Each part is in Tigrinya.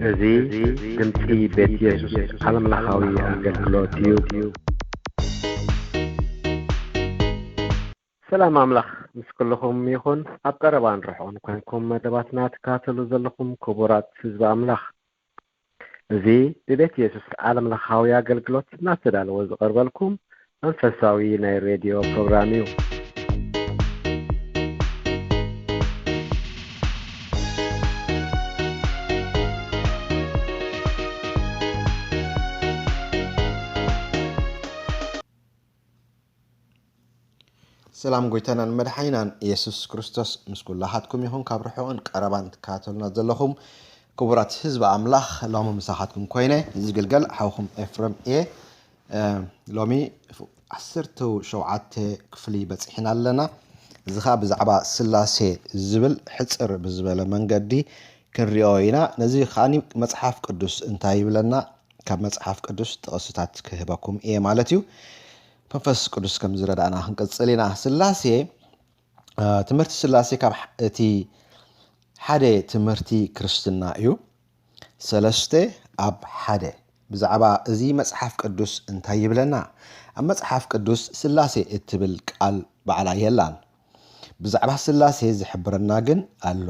እዚ ድምጺ ቤት የሱስ ዓለምለኻዊ ኣገልግሎት እዩ። ሰላም ኣምላኽ ምስ ኩልኹም ይኹን። ኣብ ቀረባን ርሑቕን ኮንኩም መደባትና ትከታተሉ ዘለኹም ክቡራት ህዝቢ ኣምላኽ፣ እዚ ብቤት የሱስ ዓለምለኻዊ ኣገልግሎት እናተዳለወ ዝቐርበልኩም መንፈሳዊ ናይ ሬድዮ ፕሮግራም እዩ። ሰላም ጎይታናን መድሓኒናን ኢየሱስ ክርስቶስ ምስ ኩላኻትኩም ይኹን። ካብ ርሑቕን ቀረባን ትከታተሉና ዘለኹም ክቡራት ህዝቢ ኣምላኽ፣ ሎሚ ምሳኻትኩም ኮይነ ዝግልገል ሓውኹም ኤፍረም እየ። እ፣ ሎሚ ዓሰርተ ሸውዓተ ክፍሊ በፂሕና ኣለና። እዚ ኸኣ ብዛዕባ ስላሴ ዝብል ሕፅር ብዝበለ መንገዲ ክንሪኦ ኢና። ነዚ ከኣ መፅሓፍ ቅዱስ እንታይ ይብለና? ካብ መፅሓፍ ቅዱስ ጥቕስታት ክህበኩም እየ ማለት እዩ። መንፈስ ቅዱስ ከም ዝረዳእና ክንቅጽል ኢና። ስላሴ፣ እ፣ ትምህርቲ ስላሴ ካብ ሕ-፣ እቲ ሓደ ትምህርቲ ክርስትና እዩ። ሰለስተ ኣብ ሓደ። ብዛዕባ እዚ መጽሓፍ ቅዱስ እንታይ ይብለና? ኣብ መጽሓፍ ቅዱስ ስላሴ እትብል ቃል ባዕላ የላን። ብዛዕባ ስላሴ ዝሕብረና ግን ኣሎ።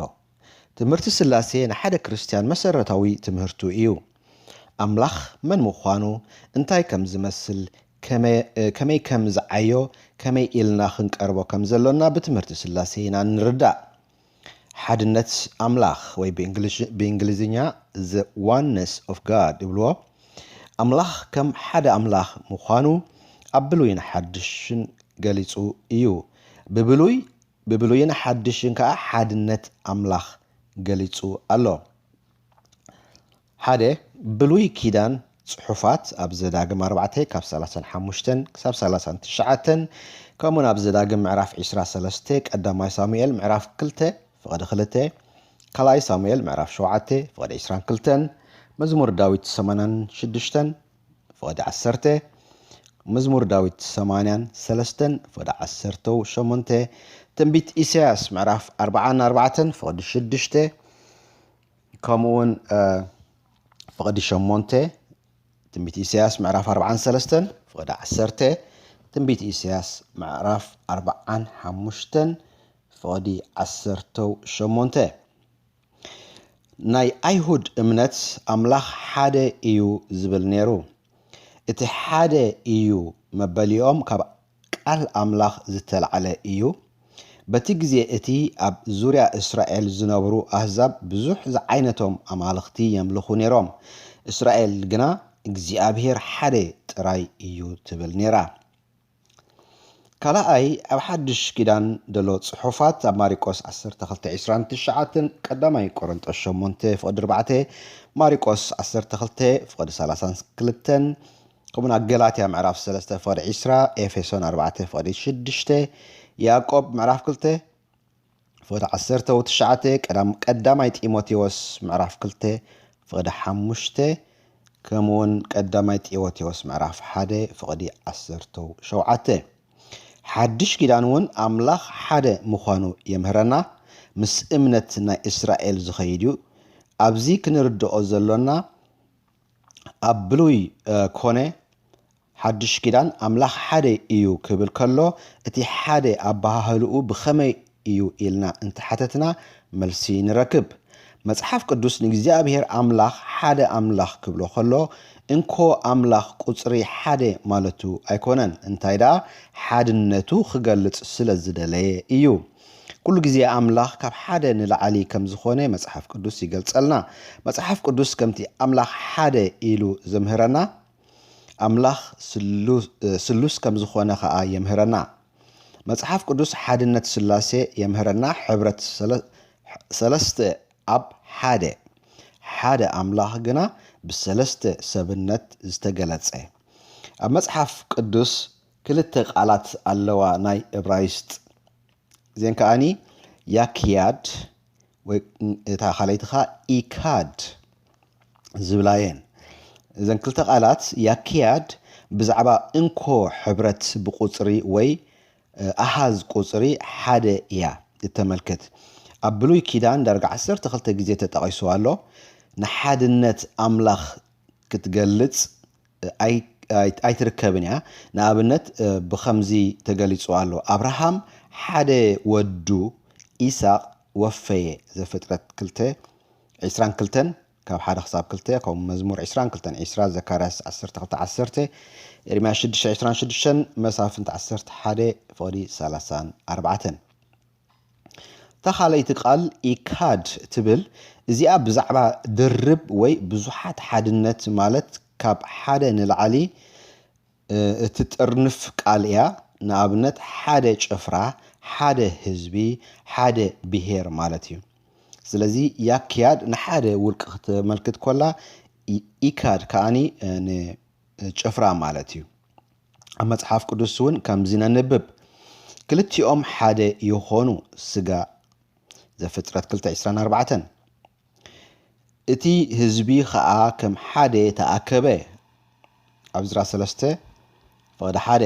ትምህርቲ ስላሴ ንሓደ ክርስትያን መሰረታዊ ትምህርቱ እዩ። ኣምላኽ መን ምዃኑ፣ እንታይ ከም ዝመስል፣ ከመ-፣ ከመይ ከም ዝዓዮ፣ ከመይ ኢልና ክንቀርቦ ከም ዘሎና ብትምህርቲ ስላሴ ኢና ንርዳእ። ሓድነት ኣምላኽ ወይ ብእንግሊሽ-፣ ብእንግሊዝኛ the oneness of God ይብልዎ። ኣምላኽ ከም ሓደ ኣምላኽ ምዃኑ ኣብ ብሉይን ሓድሽን ገሊጹ እዩ። ብብሉይ፣ ብብሉይን ሓድሽን ከኣ ሓድነት ኣምላኽ ገሊጹ ኣሎ። ሓደ፣ ብሉይ ኪዳን ጽሑፋት ኣብ ዘዳግም ኣርባዕተ ካብ ሰላሳን ሓሙሽተን ክሳብ ሰላሳን ትሽዓተን፣ ከምኡውን ኣብ ዘዳግም ምዕራፍ ዕስራ ሰለስተ፣ ቀዳማይ ሳሙኤል ምዕራፍ ክልተ ፍቕዲ ክልተ፣ ካልኣይ ሳሙኤል ምዕራፍ ሸውዓተ ፍቕዲ ዕስራን ክልተን፣ መዝሙር ዳዊት ሰማንያን ሽዱሽተን ፍቕዲ ዓሰርተ፣ መዝሙር ዳዊት ሰማንያን ሰለስተን ፍቕዲ ዓሰርተ ሸሞንተ፣ ትንቢት ኢሳያስ ምዕራፍ ኣርባዓን ኣርባዕተን ፍቕዲ ሽዱሽተ፣ ከምኡውን፣ እ፣ ፍቕዲ ሸሞንተ፣ ትንቢት ኢሳያስ ምዕራፍ ኣርባዓን ሰለስተን ፍቕዲ ዓሰርተ፣ ትንቢት ኢሳያስ ምዕራፍ ኣርባዓን ሓሙሽተን ፍቕዲ ዓሰርተ ሸሞንተ። ናይ ኣይሁድ እምነት ኣምላኽ ሓደ እዩ ዝብል ነይሩ። እቲ ሓደ እዩ መበሊኦም ካብ ቃል ኣምላኽ ዝተላዕለ እዩ። በቲ ግዜ እቲ ኣብ ዙርያ እስራኤል ዝነብሩ ኣህዛብ ብዙሕ ዝዓይነቶም ኣማልኽቲ የምልኹ ነይሮም። እስራኤል ግና እግዚኣብሔር ሓደ ጥራይ እዩ ትብል ነይራ። ካልኣይ፣ ኣብ ሓድሽ ኪዳን ዘሎ ጽሑፋት ኣብ ማሪቆስ ዓሰርተ ክልተ ዕስራን ትሽዓተን፣ ቀዳማይ ቆሮንጦስ ሸሞንተ ፍቕዲ ኣርባዕተ፣ ማሪቆስ ዓሰርተ ክልተ ፍቕዲ ሰላሳን ክልተን፣ ከምኡውን ኣብ ገላትያ ምዕራፍ ሰለስተ ፍቕዲ ዕስራ፣ ኤፌሶን ኣርባዕተ ፍቕዲ ሽዱሽተ፣ ያዕቆብ ምዕራፍ ክልተ ፍቕዲ ዓሰርተ ወትሽዓተ፣ ቀዳም-፣ ቀዳማይ ጢሞቴዎስ ምዕራፍ ክልተ ፍቕዲ ሓሙሽተ፣ ከምኡውን ቀዳማይ ጢሞቴዎስ ምዕራፍ ሓደ ፍቕዲ ዓሰርተ ሸውዓተ። ሓድሽ ኪዳን እውን ኣምላኽ ሓደ ምዃኑ የምህረና። ምስ እምነት ናይ እስራኤል ዝኸይድ እዩ። ኣብዚ ክንርድኦ ዘሎና ኣብ ብሉይ፣ እ፣ ኮነ ሓድሽ ኪዳን ኣምላኽ ሓደ እዩ ክብል ከሎ፣ እቲ ሓደ ኣበሃህልኡ ብኸመይ እዩ ኢልና እንተሓተትና፣ መልሲ ንረክብ። መጽሓፍ ቅዱስ ንእግዚኣብሔር ኣምላኽ ሓደ ኣምላኽ ክብሎ ከሎ፣ እንኮ ኣምላኽ ቁጽሪ ሓደ ማለቱ ኣይኮነን። እንታይ ደኣ፣ ሓድነቱ ክገልጽ ስለ ዝደለየ እዩ። ኩሉ ግዜ ኣምላኽ ካብ ሓደ ንላዕሊ ከም ዝኾነ መጽሓፍ ቅዱስ ይገልጸልና። መጽሓፍ ቅዱስ ከምቲ ኣምላኽ ሓደ ኢሉ ዘምህረና፣ ኣምላኽ ስሉ-፣ ስሉስ ከም ዝኾነ ኸኣ የምህረና። መጽሓፍ ቅዱስ ሓድነት ስላሴ የምህረና፣ ሕብረት ሰለ-፣ ሰለስተ ኣብ ሓደ፣ ሓደ ኣምላኽ ግና ብሰለስተ ሰብነት ዝተገለጸ። ኣብ መጽሓፍ ቅዱስ ክልተ ቃላት ኣለዋ ናይ እብራይስጥ። እዘን ከኣኒ ያክያድ ወይ እታ ካልኣይቲ ኸኣ ኢካድ ዝብላ እየን። እዘን ክልተ ቃላት ያክያድ ብዛዕባ እንኮ ሕብረት ብቁጽሪ ወይ፣ እ፣ ኣሃዝ ቁጽሪ ሓደ እያ እተመልክት። ኣብ ብሉይ ኪዳን ዳርጋ ዓሰርተ ክልተ ግዜ ተጠቒሱ ኣሎ። ንሓድነት ኣምላኽ ክትገልጽ ኣይ-፣ ኣይ-፣ ኣይትርከብን እያ። ንኣብነት፣ እ፣ ብኸምዚ ተገሊጹ ኣሎ። ኣብርሃም ሓደ ወዱ ኢሳቕ ወፈየ። ዘፍጥረት ክልተ፣ ዕስራን ክልተን፣ ካብ ሓደ ክሳብ ክልተ፣ ከምኡ መዝሙር ዕስራን ክልተን ዕስራ፣ ዘካርያስ ዓሰርተ ክልተ ዓሰርተ፣ ኤርምያስ ሽዱሽተ ዕስራን ሽዱሽተን፣ መሳፍንቲ ዓሰርተ ሓደ ፍቕዲ ሰላሳን ኣርባዕተን። እታ ካልኣይቲ ቃል ኢካድ ትብል፣ እዚኣ ብዛዕባ ድርብ ወይ ብዙሓት ሓድነት፣ ማለት ካብ ሓደ ንላዕሊ፣ እ፣ እትጥርንፍ ቃል እያ። ንኣብነት፣ ሓደ ጭፍራ፣ ሓደ ህዝቢ፣ ሓደ ብሄር ማለት እዩ። ስለዚ ያክያድ ንሓደ ውልቂ ክተመልክት ኮላ፣ ኢ-፣ ኢካድ ከኣኒ፣ እ፣ ንጭፍራ ማለት እዩ። ኣብ መጽሓፍ ቅዱስ እውን ከምዚ ነንብብ፣ ክልቲኦም ሓደ ይኾኑ፣ ስጋ። ዘፍጥረት ክልተ ዕስራን ኣርባዕተን። እቲ ህዝቢ ኸኣ ከም ሓደ ተኣከበ። ኣብ ዕዝራ ሰለስተ ፍቕዲ ሓደ።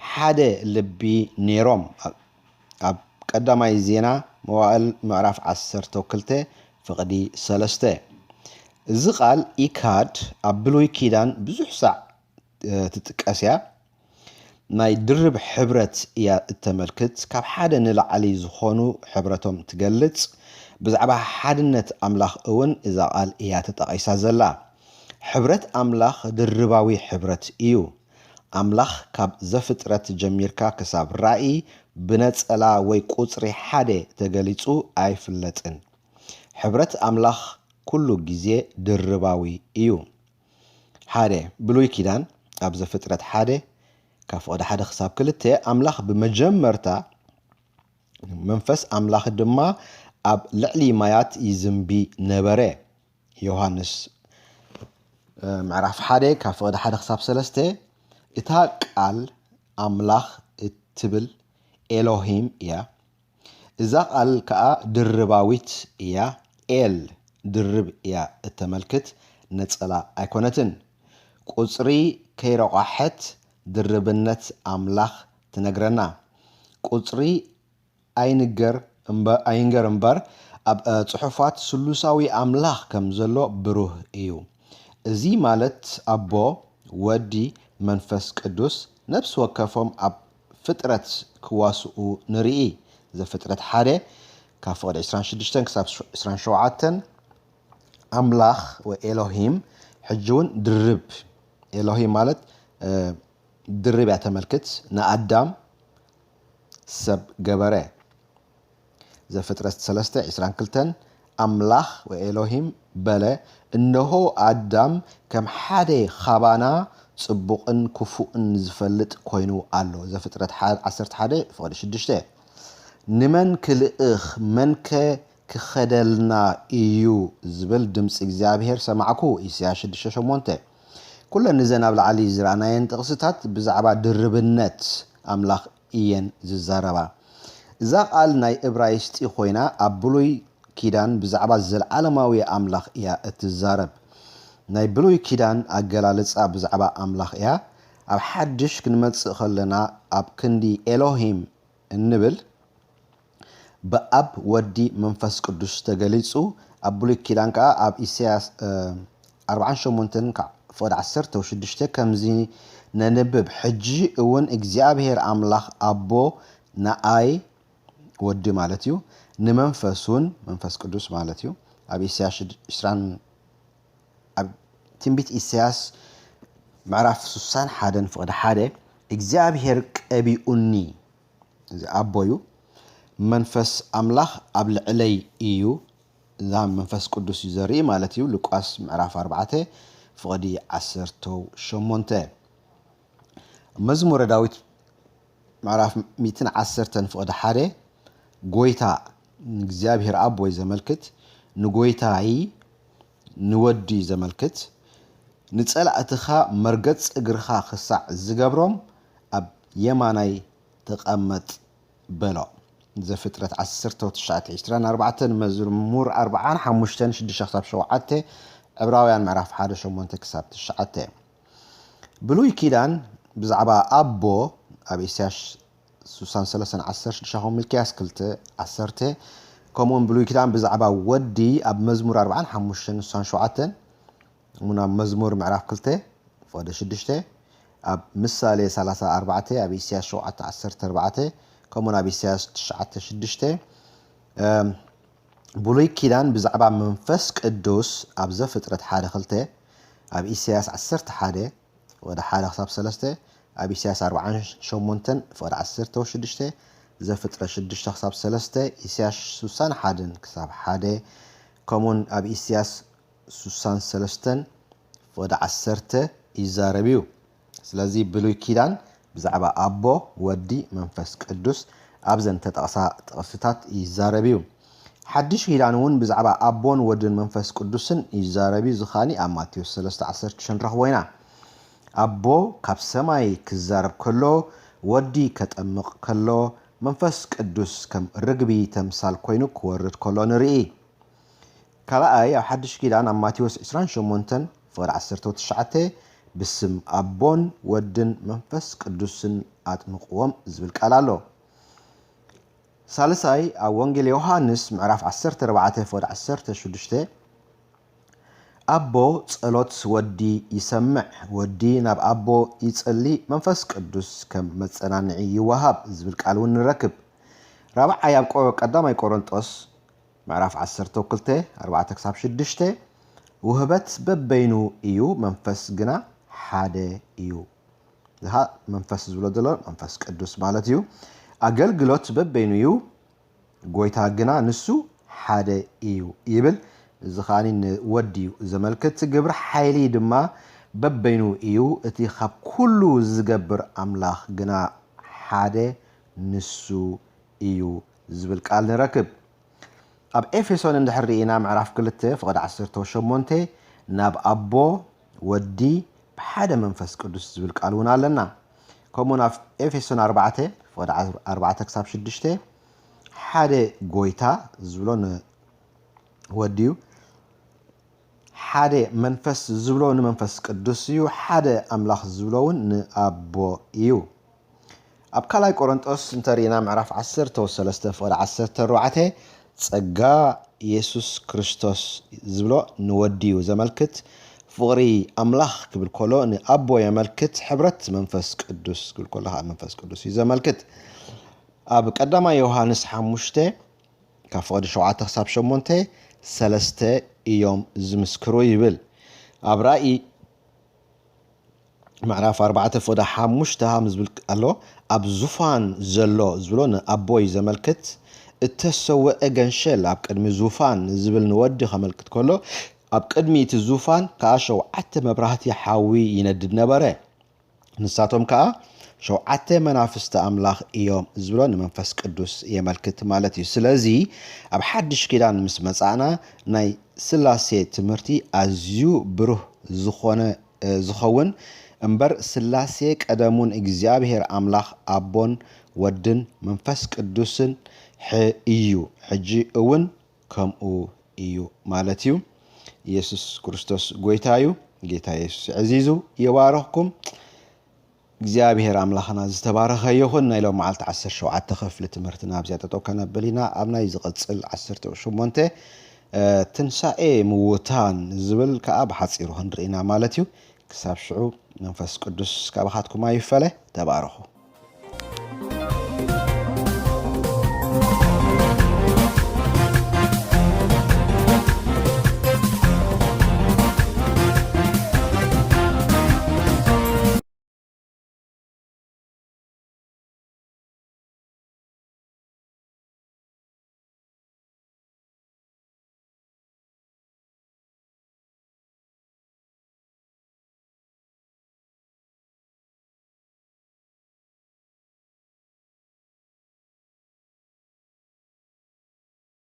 ሓደ ልቢ ነይሮም። ኣብ፣ ኣብ ቀዳማይ ዜና መዋእል ምዕራፍ ዓሰርተ ክልተ ፍቕዲ ሰለስተ። እዚ ቃል ኢካድ ኣብ ብሉይ ኪዳን ብዙሕ ሳዕ፣ እ፣ ትጥቀስ እያ። ናይ ድርብ ሕብረት እያ እተመልክት። ካብ ሓደ ንላዕሊ ዝኾኑ ሕብረቶም ትገልጽ። ብዛዕባ ሓድነት ኣምላኽ እውን እዛ ቃል እያ ተጠቒሳ ዘላ። ሕብረት ኣምላኽ ድርባዊ ሕብረት እዩ። ኣምላኽ ካብ ዘፍጥረት ጀሚርካ ክሳብ ራእይ ብነጸላ ወይ ቁጽሪ ሓደ ተገሊጹ ኣይፍለጥን። ሕብረት ኣምላኽ ኩሉ ግዜ ድርባዊ እዩ። ሓደ፣ ብሉይ ኪዳን ኣብ ዘፍጥረት ሓደ ካብ ፍቕዲ ሓደ ክሳብ ክልተ፣ ኣምላኽ ብመጀመርታ መንፈስ ኣምላኽ ድማ ኣብ ልዕሊ ማያት ይዝንቢ ነበረ። ዮሃንስ፣ እ፣ ምዕራፍ ሓደ ካብ ፍቕዲ ሓደ ክሳብ ሰለስተ። እታ ቃል ኣምላኽ እትብል ኤሎሂም እያ። እዛ ቃል ከኣ ድርባዊት እያ። ኤል ድርብ እያ እተመልክት፣ ነጸላ ኣይኮነትን። ቁጽሪ ከይረቋሐት ድርብነት ኣምላኽ ትነግረና። ቁጽሪ ኣይንገር እምበ-፣ ኣይንገር እምበር፣ ኣብ፣ እ፣ ጽሑፋት ስሉሳዊ ኣምላኽ ከም ዘሎ ብሩህ እዩ። እዚ ማለት ኣቦ፣ ወዲ፣ መንፈስ ቅዱስ ነፍሲ ወከፎም ኣብ ፍጥረት ክዋስኡ ንርኢ። ዘፍጥረት ሓደ ካብ ፍቕዲ ዕስራን ሽዱሽተን ክሳብ ዕስራን ሸውዓተን። ኣምላኽ ወይ ኤሎሂም ሕጂ እውን ድርብ፣ ኤሎሂም ማለት፣ እ፣ ድርብ እያ ተመልክት፣ ንኣዳም ሰብ ገበረ። ዘፍጥረት ሰለስተ ዕስራን ክልተን። ኣምላኽ ወይ ኤሎሂም በለ፣ እነሆ ኣዳም ከም ሓደ ኻባና ጽቡቕን ክፉእን ዝፈልጥ ኮይኑ ኣሎ። ዘፍጥረት ሓ-፣ ዓሰርተ ሓደ ፍቕዲ ሽዱሽተ። ንመን ክልእኽ፣ መንከ ክኸደልና እዩ ዝብል ድምፂ እግዚኣብሔር ሰማዕኩ። ኢሳያስ ሽዱሽተ ሸሞንተ። ኩለን እዘን ኣብ ላዕሊ ዝረኣናየን ጥቕስታት ብዛዕባ ድርብነት ኣምላኽ እየን ዝዛረባ። እዛ ቃል ናይ እብራይስጢ ኮይና ኣብ ብሉይ ኪዳን ብዛዕባ ዘለዓለማዊ ኣምላኽ እያ እትዛረብ። ናይ ብሉይ ኪዳን ኣገላልጻ ብዛዕባ ኣምላኽ እያ። ኣብ ሓድሽ ክንመጽእ ከለና ኣብ ክንዲ ኤሎሂም እንብል ብኣብ፣ ወዲ፣ መንፈስ ቅዱስ ተገሊጹ። ኣብ ብሉይ ኪዳን ከኣ ኣብ ኢሳያስ፣ እ፣ ኣርብዓን ሸሞንተን ፍቕዲ ዓሰርተ ሽዱሽተ ከምዚ ነንብብ፣ ሕጂ እውን እግዚኣብሔር ኣምላኽ ኣቦ ንኣይ፣ ወዲ ማለት እዩ፣ ንመንፈሱን፣ መንፈስ ቅዱስ ማለት እዩ። ኣብ ኢሳያስ ሽድ-፣ ዕስራን ኣብ ትንቢት ኢሳያስ ምዕራፍ ስሳን ሓደን ፍቕዲ ሓደ፣ እግዚኣብሔር ቀቢኡኒ፣ እዚ ኣቦ እዩ፣ መንፈስ ኣምላኽ ኣብ ልዕለይ እዩ፣ እዛ መንፈስ ቅዱስ እዩ ዘርኢ ማለት እዩ። ሉቃስ ምዕራፍ ኣርባዕተ ፍቕዲ ዓሰርተ ሸሞንተ። መዝሙረ ዳዊት ምዕራፍ ሚእትን ዓሰርተን ፍቕዲ ሓደ፣ ጎይታ፣ ንእግዚኣብሔር ኣቦይ ዘመልክት፣ ንጎይታይ፣ ንወዲ ዘመልክት፣ ንጸላእትኻ መርገጽ እግርኻ ክሳዕ ዝገብሮም ኣብ የማናይ ተቐመጥ በሎ። ዘፍጥረት ዓሰርተ ትሽዓተ ዕስራን ኣርባዕተን፣ መዝሙር ኣርብዓን ሓሙሽተን ሽዱሽተ ክሳብ ሸውዓተ፣ ዕብራውያን ምዕራፍ ሓደ ሸሞንተ ክሳብ ትሽዓተ። ብሉይ ኪዳን ብዛዕባ ኣቦ ኣብ ኢሳያስ ስሳን ሰለስተን ዓሰርተ ሽዱሽተ፣ ሚልክያስ ክልተ ዓሰርተ፣ ከምኡውን ብሉይ ኪዳን ብዛዕባ ወዲ ኣብ መዝሙር ኣርባዓን ሓሙሽተን ንሳን ሸውዓተን፣ ከምኡውን ኣብ መዝሙር ምዕራፍ ክልተ ፍቕዲ ሽዱሽተ፣ ኣብ ምሳሌ ሰላሳ ኣርባዕተ፣ ኣብ ኢሳያስ ሸውዓተ ዓሰርተ ኣርባዕተ፣ ከምኡውን ኣብ ኢሳያስ ትሽዓተ ሽዱሽተ። ብሉይ ኪዳን ብዛዕባ መንፈስ ቅዱስ ኣብ ዘፍጥረት ሓደ ክልተ፣ ኣብ ኢሳያስ ዓሰርተ ሓደ ወደ ሓደ ክሳብ ሰለስተ፣ ኣብ ኢሳያስ ኣርባዓን ሸሞንተን ፍቕዲ ዓሰርተ ሽዱሽተ፣ ዘፍጥረት ሽዱሽተ ክሳብ ሰለስተ፣ ኢሳያስ ሱሳን ሓደን ክሳብ ሓደ፣ ከምኡውን ኣብ ኢሳያስ ሱሳን ሰለስተን ፍቕዲ ዓሰርተ ይዛረብ እዩ። ስለዚ ብሉይ ኪዳን ብዛዕባ ኣቦ፣ ወዲ፣ መንፈስ ቅዱስ ኣብዘን ተጠቕሳ ጥቕስታት ይዛረብ እዩ። ሓድሽ ኪዳን እውን ብዛዕባ ኣቦን ወድን መንፈስ ቅዱስን ይዛረብ እዩ። ዝኻኒ ኣብ ማቴዎስ ሰለስተ ዓሰርተ ሽዱሽተ ንረኽቦ ኢና። ኣቦ ካብ ሰማይ ክዛረብ ከሎ፣ ወዲ ከጠምቕ ከሎ፣ መንፈስ ቅዱስ ከም ርግቢ ተምሳል ኮይኑ ክወርድ ከሎ ንርኢ። ካልኣይ፣ ኣብ ሓድሽ ኪዳን ኣብ ማቴዎስ ዕስራን ሸሞንተን ፍቕዲ ዓሰርተ ትሽዓተ፣ ብስም ኣቦን ወድን መንፈስ ቅዱስን ኣጥምቕዎም ዝብል ቃል ኣሎ። ሳልሳይ፣ ኣብ ወንጌል ዮሃንስ ምዕራፍ ዓሰርተ ኣርባዕተ ፍቕዲ ዓሰርተ ሽዱሽተ፣ ኣቦ ጸሎት ወዲ ይሰምዕ፣ ወዲ ናብ ኣቦ ይጽሊ፣ መንፈስ ቅዱስ ከም መጸናንዒ ይወሃብ ዝብል ቃል እውን ንረክብ። ራብዓይ፣ ኣብ ቆ-፣ ቀዳማይ ቆሮንጦስ ምዕራፍ ዓሰርተ ክልተ ኣርባዕተ ክሳብ ሽዱሽተ፣ ውህበት በበይኑ እዩ፣ መንፈስ ግና ሓደ እዩ። እዚኻ መንፈስ ዝብሎ ዘሎ መንፈስ ቅዱስ ማለት እዩ። ኣገልግሎት በበይኑ እዩ፣ ጎይታ ግና ንሱ ሓደ እዩ ይብል። እዚ ኸኣኒ ንወዲ እዩ ዘመልክት። ግብሪ ሓይሊ ድማ በበይኑ እዩ፣ እቲ ካብ ኩሉ ዝገብር ኣምላኽ ግና ሓደ ንሱ እዩ ዝብል ቃል ንረክብ። ኣብ ኤፌሶን እንድሕር ርኢና ምዕራፍ ክልተ ፍቕዲ ዓሰርተ ሸሞንተ፣ ናብ ኣቦ፣ ወዲ፣ ብሓደ መንፈስ ቅዱስ ዝብል ቃል እውን ኣለና። ከምኡውን ኣብ ኤፌሶን ኣርባዕተ ፍቕዲ ኣርባዕተ ክሳብ ሽዱሽተ፣ ሓደ ጎይታ ዝብሎ ንወዲ እዩ፣ ሓደ መንፈስ ዝብሎ ንመንፈስ ቅዱስ እዩ፣ ሓደ ኣምላኽ ዝብሎ እውን ንኣቦ እዩ። ኣብ ካልኣይ ቆሮንጦስ እንተሪኢና ምዕራፍ ዓሰርተ ሰለስተ ፍቕዲ ዓሰርተ ኣርባዕተ፣ ጸጋ የሱስ ክርስቶስ ዝብሎ ንወዲ እዩ ዘመልክት። ፍቕሪ ኣምላኽ ክብል ከሎ ንኣቦ የመልክት። ሕብረት መንፈስ ቅዱስ ክብል ከሎ ከዓ መንፈስ ቅዱስ እዩ ዘመልክት። ኣብ ቀዳማይ ዮሃንስ ሓሙሽተ ካብ ፍቕዲ ሸውዓተ ክሳብ ሸሞንተ፣ ሰለስተ እዮም ዝምስክሩ ይብል። ኣብ ራእይ ምዕራፍ ኣርባዕተ ፍቕዲ ሓሙሽተ ሃም ዝብል ኣሎ። ኣብ ዙፋን ዘሎ ዝብሎ ንኣቦ እዩ ዘመልክት። እተሰወአ ገንሸል ኣብ ቅድሚ ዙፋን ዝብል ንወዲ ከመልክት ከሎ፣ ኣብ ቅድሚ እቲ ዙፋን ከዓ ሸውዓተ መብራህቲ ሓዊ ይነድድ ነበረ። ንሳቶም ከዓ ሸውዓተ መናፍስቲ ኣምላኽ እዮም ዝብሎ ንመንፈስ ቅዱስ የመልክት ማለት እዩ። ስለዚ ኣብ ሓድሽ ኪዳን ምስ መጻእና ናይ ስላሴ ትምህርቲ ኣዝዩ ብሩህ ዝኾነ፣ እ፣ ዝኸውን እምበር ስላሴ ቀደሙን እግዚኣብሔር ኣምላኽ ኣቦን ወድን መንፈስ ቅዱስን ሕ-፣ እዩ፣ ሕጂ እውን ከምኡ እዩ ማለት እዩ። ኢየሱስ ክርስቶስ ጎይታ እዩ። ጌታ ኢየሱስ ዕዚዙ ይባርኽኩም። እግዚኣብሔር ኣምላኽና ዝተባረኸ ይኹን። ናይ ሎም መዓልቲ ዓሰርተ ሸውዓተ ክፍሊ ትምህርትና ኣብዚኣ ጠጠው ከነብል ኢና። ኣብ ናይ ዝቕጽል ዓሰርተ ሸሞንተ፣ እ፣ ትንሳኤ ምውታን ዝብል ከዓ ብሓጺሩ ክንርኢና ማለት እዩ። ክሳብ ሽዑ መንፈስ ቅዱስ ካባኻትኩም ኣይፈለ። ተባረኹ።